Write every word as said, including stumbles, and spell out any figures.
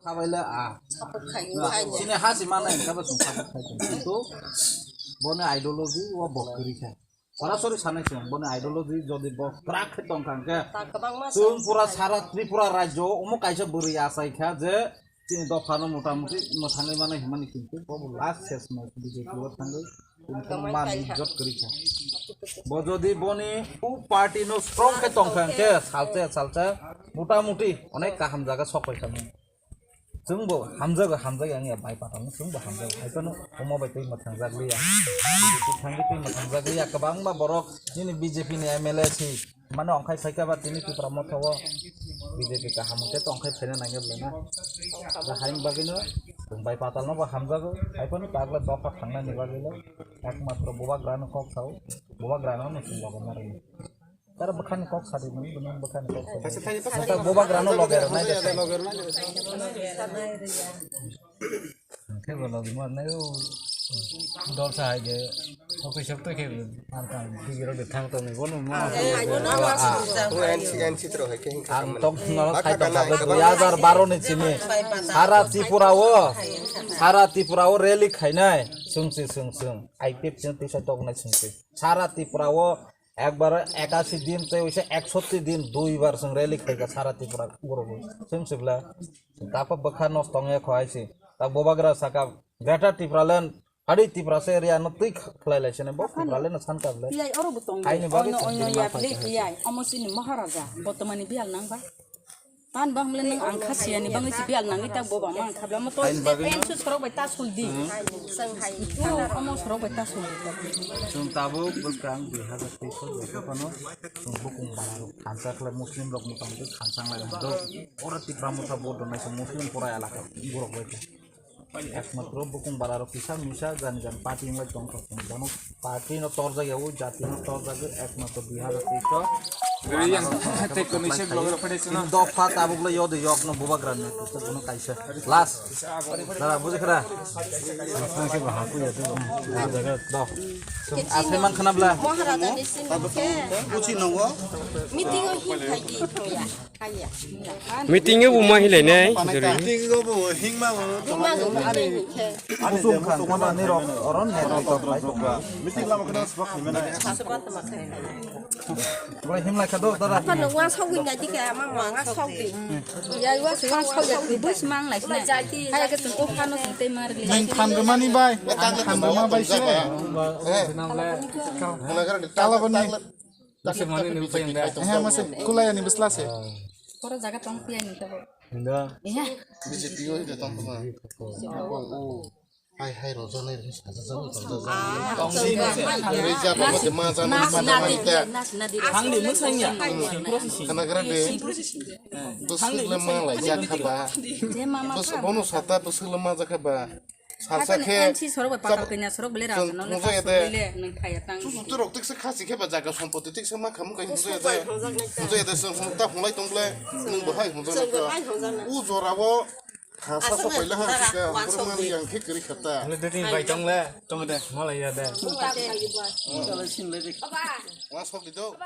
Khabaile a. Chini hasi manai kaba sung khabai khai tong. Kintu boni ideology o bo kwrwi kha. Sorasori sanai se boni ideology jodi bo kwrak khe tong kha hwnkhe, chwng pura sara Tripura rajyo omo kaisa bwrwi achai kha je chini dophano motamuti mwthangwi manai hwnmani, kintu bo last ses no B J P o thangwi tini man ijjot kwrwi kha. Bo jodi boni party no strong khe tong kha hwnkhe salsa salsa motamuti onek kaham jaga sok pai kha. Chwngbo hamjago, hamjagya wngya bai patalno, chwngbo hamjago. Haiphano omo bai twi mwthangjakliya. B J P thangwi twi mwthangjakliya. Kwbangma borok nini B J P ni M L A si mano ongkhai phaikha ba tini Tipra Motha o B J P kaham hwnkhe to ongkhai phaina nangya bwlai na. Da haini bagwino chwng bai patalno bo hamjago. Haiphano takle dopha thangnani bagwino ekmatro bubagrano kok sao, bubagrano no chwng logo narwknai. Tara bwkhani kok sadi nung, nung bwkhani kok sadi. Thaisa, thaisa, thaisa. Nang ta bubagrano loge rwnai de. Khe bo loge mo nai o. Dol sa hai de. Okoi sok to khe bo. Ar ka bigi rok de thang to ni bono ma. Ang tok no sai tok dui hajar baro ni simi. Sara Tripura o. Sara Tripura o rally khainai. Sungsi sung sung. I P F sing tisa tok nai sungsi. Sara Tripura o Ekbar ekasi din tei uisa eksotti din duibar chwng rally khaikha sara Tripura gurugwi. Chwng sibla takpa bwkha nosto wngya kho hai se. Tak bubagra saka Greater Tipraland, hadi Tiprasa area no twi khlai lai sene bo Tipraland no sankha ble. Tiyai oro bo tongo. Haini bagwi Ono chwng oino bini ya ma bli phaikha hai se. Tiyai omo chini Maharaja botomani biyal nang ba. Tan bang mle nang ang kha siyani bangwi si biyal nangwi tak bo bang mang khabla mo to Haini bagwi en no? Su sorok bai ta suldi. Chwng hai. Tu omo sorok bai ta suldi. Chwng tabuk bwskang dui hazar teis o jotto phano chwng bukung bara rok khansa khlai Muslim rok motamoti khansa wng lai do. Oro Tipra Motha vote rwnai se Muslim pura elaka borok bai kha. Ekmatro bukung bara rok kisa misa jani jani party wng lai tong kha. Chwng bono party no torjak ya, o jati no torjak ya, ekmatro dui hazar teis o. Tei kwnwi se blog rok phai sino. Dopha tabuk le yode yok no bubagra ni to bono kaisa. Last. Dara buji khara. Ang khe ba haku ya to. Jaga do. Asli man khana bla. Maharaja ni sin khe. Buji nongo. Meeting o hin khai di thoya. Meeting o buma hilai nai, jori. Meeting o bo hingma bo. Hingma bo, ani. Ani kusum khan, kama ni rok, oron ne rok tok bai tok ba. Meeting lama kena sebab hingma na. Sebab tama kena. Boleh him lai kado, dada. Apa nungwa sawin ngai dike, ama manga sawin. Ya, wa sawin sawin, bus mang lai sini. Hai ke tungko phano sinte mar li. Nang khan rema ni bai, ang khan rema bai se. Kala bani. Masa mani ni bwsai ang da. Eh, masa kulai ani bwsla se. Pura jaga tong piya ni tabo. Inda. Iya. B J P o ida tong tong. Oh. Hai hai rojo nai ri sa sa sa sa sa. Ah, tong si. Ri ja ba ma ma ja ma ma ma ta. Nas nadi. Hang di musanya. Kana gara de. Bwswk le ma lai ja kha ba. Bwswk bono sata bwswk le ma ja kha ba. Salsa khe. N C sorok bai patal kanya sorok bele rasa no le. Nung thaya tang. Susu tu rok tiksa khasi khe ba jaga sompoti tiksa ma khamu kai hungsa ya de. Hungsa ya de sung ta hunglai tong ble. Nung bo hai hungsa na. U jora o khasa so paila ha khe. Buru mali yang khe kri khata. Le de tin bai tong le. Tong de malai ya de. Wa sok di do.